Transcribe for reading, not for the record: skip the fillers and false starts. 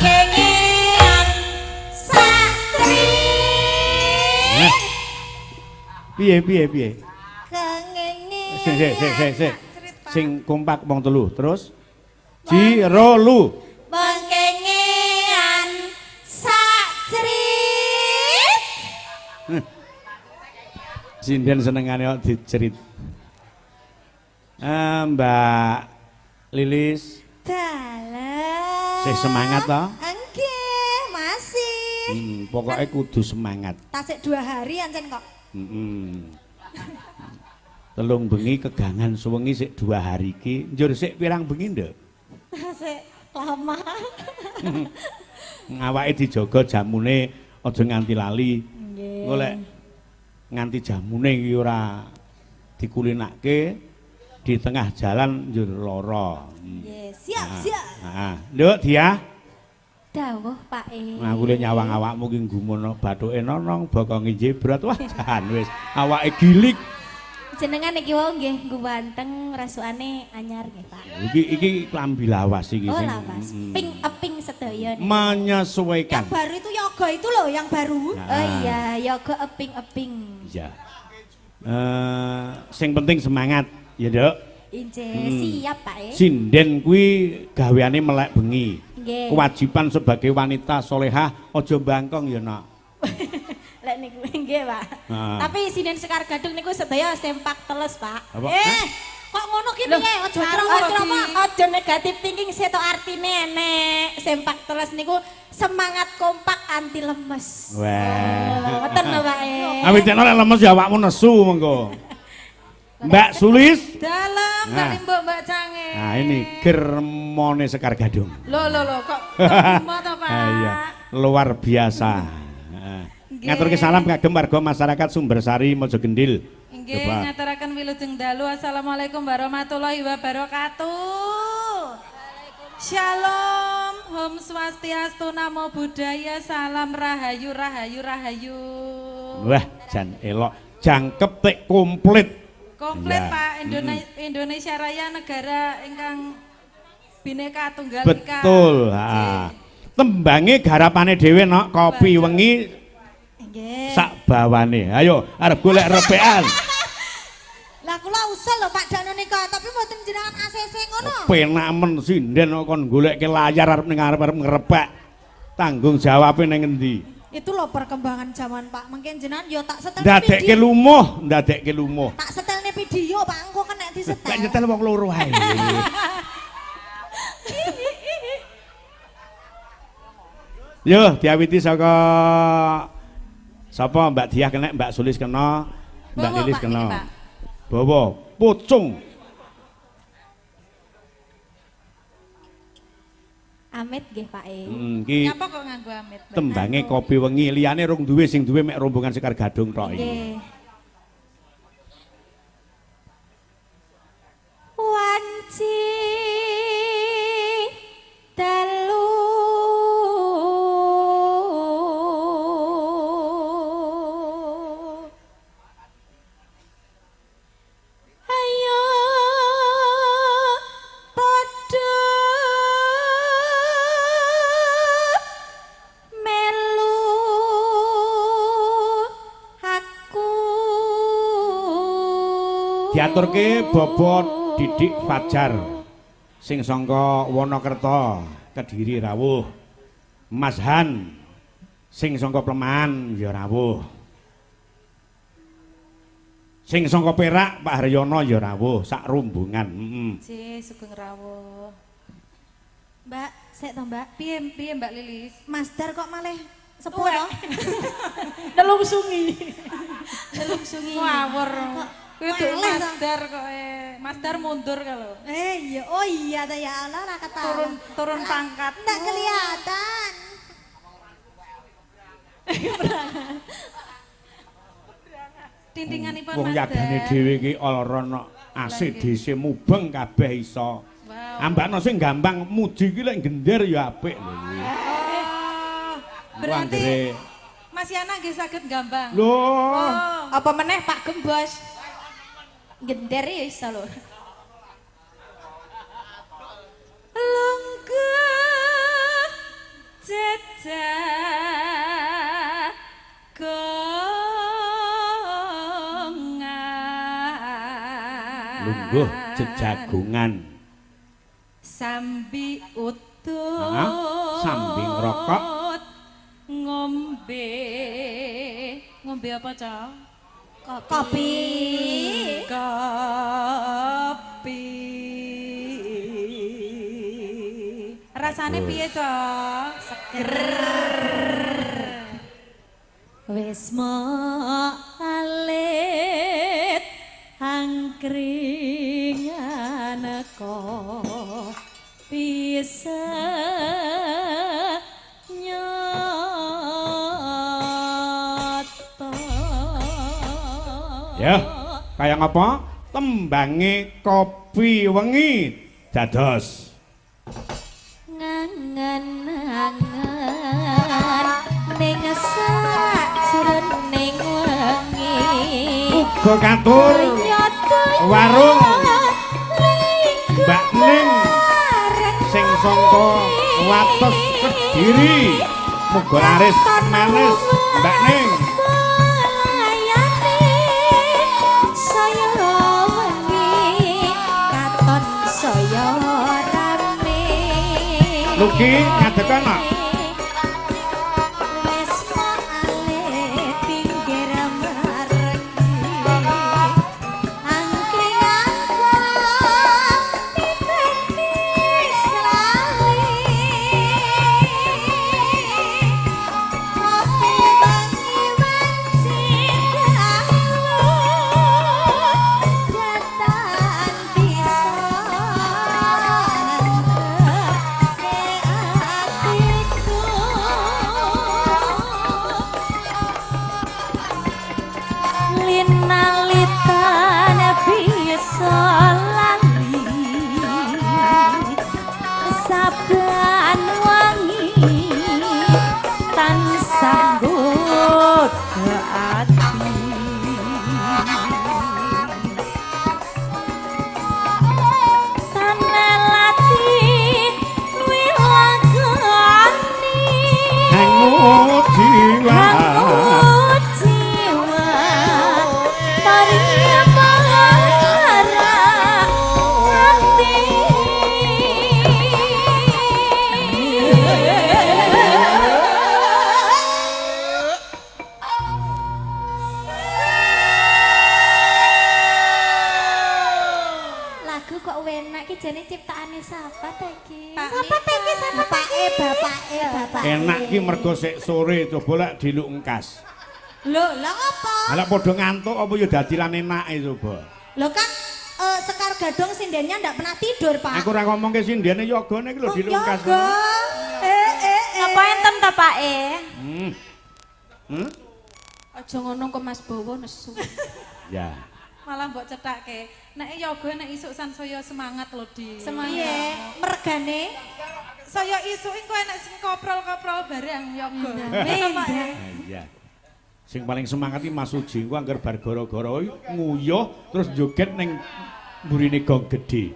Kengean sak Nah. Piye piye piye? Kengean. Sik sik sik sik sik. Sing kompak wong telu, terus ji ro lu. Bengkengean sak cerit. Sinden senengane kok dicerit. Mbak Lilis, Dalem. Sih semangat toh? Nggih, masih. Pokoknya kudu semangat. Tasik 2 hari ancen kok. Telung bengi kegangan suwengi sik 2 hari iki. Njur sik pirang bengi, Nduk? Tasik lama. Ngawake dijaga jamune aja nganti lali. Nggih. Engko lek nganti jamune iki ora dikulinake di tengah jalan njur lara. Nggih, siap, siap. Heeh. Nduk, Diah. Dawuh, Pak E. Aku le nyawang awakmu ki nggumono bathuke nonong bokonge jebrot. Wah, jan wis awake gilik. Jenengan iki wau nggih guwanteng rasukane anyar nggih, Pak. Iki iki klambi lawas iki Oh, sing lawas. Ping eping sedaya niku. Menyesuaikan. Yang baru itu yoga itu loh, yang baru. Nah. Oh iya, yoga eping-eping. Iya. Sing penting semangat, ya, Nduk. Injih, siap, Pak E. Sinden kuwi gaweane melek bengi. Nggih. Kewajiban sebagai wanita solehah aja bangkong ya, Nak. Lek niku nggih, Pak. Nah. Tapi sinden Sekar Gadung niku sedaya sempak teles, Pak. Apa? Eh, kok ngono ki piye? Aja ceramah-ceramah. Aja negatif thinking seto artine enek. Sempak teles niku semangat kompak anti lemes. Wah. Ngoten lho, Pak E. Awit nek lek lemes ya awakmu nesu mengko. Mbak Sulis. Dalem Nah. kali Mbok Mbak Cange. Nah, ini germone Sekar Gadung. Loh loh loh kok germo to, Pak? Ah, iya, luar biasa. Heeh. Nggih. Ngaturke salam kagem warga masyarakat Sumbersari Mojogendil. Nggih, Coba. ngaturaken wilujeng dalu. Assalamualaikum warahmatullahi wabarakatuh. Shalom, Om Swastiastu, Namo Buddhaya, salam rahayu, rahayu, rahayu. Wah, jan elok. Jangkep tek komplit. Komplit Iya. Pak, Indonesia Raya negara ingkang Bhinneka Tunggal Ika. Betul, ha. Tembange garapane dhewe nok kopi wengi Nggih. sak bawane. Ayo, arep golek repekan. Lah kula usul lho Pak Dano nika, tapi mboten jenengan ACC ngono. Penak men sinden kok kon golekke layar arep ning arep arep ngrepek. Tanggung jawabe ning endi? Itu loh perkembangan zaman Pak. Mungkin jenengan yo tak setel Ndadekke video. lumuh, ndadekke lumuh. Tak setelne video Pak, engko kena disetel. Lek nyetel wong loro ae. Yo, diawiti saka sapa Mbak Diah kena, Mbak Sulis kena, Mbak Bawa, Lilis Pak, kena. ini, Pak. Bawa pucung. Amit nggih, Pak E. Iki Nyapa kok nganggo amit? Mbak? tembange kopi wengi, liyane rung duwe, sing duwe mek rombongan Sekar Gadung tok iki. Nggih. Wanci dalu ayo padha melu aku. Diaturke Bobot Didik Fajar sing sangka Wonokerto Kediri rawuh. Mas Han sing sangka Pleman ya rawuh. Sing sangka Perak Pak Haryono ya rawuh sak rombongan. Heeh. Nggih, sugeng rawuh. Mbak, sik to Mbak. Piye piye Mbak Lilis? Mas Dar kok malih sepuh to? Nelungsungi. Nelungsungi. Ngawur. Kuwi dudu malih Mas to? Dar kok Mas Dar mundur kalau. Eh iya, oh iya ta ya Allah ra ketahuan. Turun turun pangkat. Ndak kelihatan. Tintinganipun Wong Mas yagane Dan. Dhewe iki ora ana ACDC mubeng kabeh iso. Wow. Ambakno sing gampang muji iki lek gender ya apik lho kuwi. Oh, berarti Anggere Mas Yana nggih saged gambang. Lho, Oh. Apa meneh Pak Gembos? Gender ya iso lho. Lungguh jejagongan. Lungguh jejagongan. Sambi utut. Hah? Sambi ngrokok. Ngombe. Ngombe apa, Cok? Kopi. Kopi. Rasane piye, Cok? Seger. Wis mok alit angkringan kopi senyoto. Ya, kaya ngapa? Tembange kopi wengi dados. Ngangen-angen ning sajroning wengi. Uga katur warung Mbak Ning sing sangka wates Kediri. Muga laris manis Mbak Ning. Layane saya wengi katon saya rame. Luki ngadeg ana. Wis alit pinggir margi angkringan kopi lali kopi wengi wanci dalu datan bisa nentremke atiku. Linalitan bisa lali saben wangi tansah nggodha ati. Tanelati wilagani Hangut jiwa. Hangut jiwa tarima ati. Lagu kok enak ki jane ciptaane sapa ta iki? Sapa ta iki? Sapa bapake, bapake, bapake. Enak ki mergo sik sore coba lek diluk engkas. Lho, lah apa? Lah padha ngantuk apa ya dadi lan enake coba. Lho kan Sekar Gadung sindennya ndak pernah tidur, Pak. Aku ora ngomongke sindene yogane iki lho Oh, diluk engkas. yoga. Eh. Napa enten ta Pak e? Hmm. Aja ngono kok Mas Bowo nesu. Ya. Malah mbok cethake. Nek yoga nek isuk sansaya semangat lho, Di. Semangat. Piye? Mergane? Saya isuk engko enek sing koprol-koprol bareng yoga. Amin. Iya. Sing paling semangat iki Mas Uji ku angger bar gara-gara kuwi nguyuh terus joget ning mburine gong gedhe.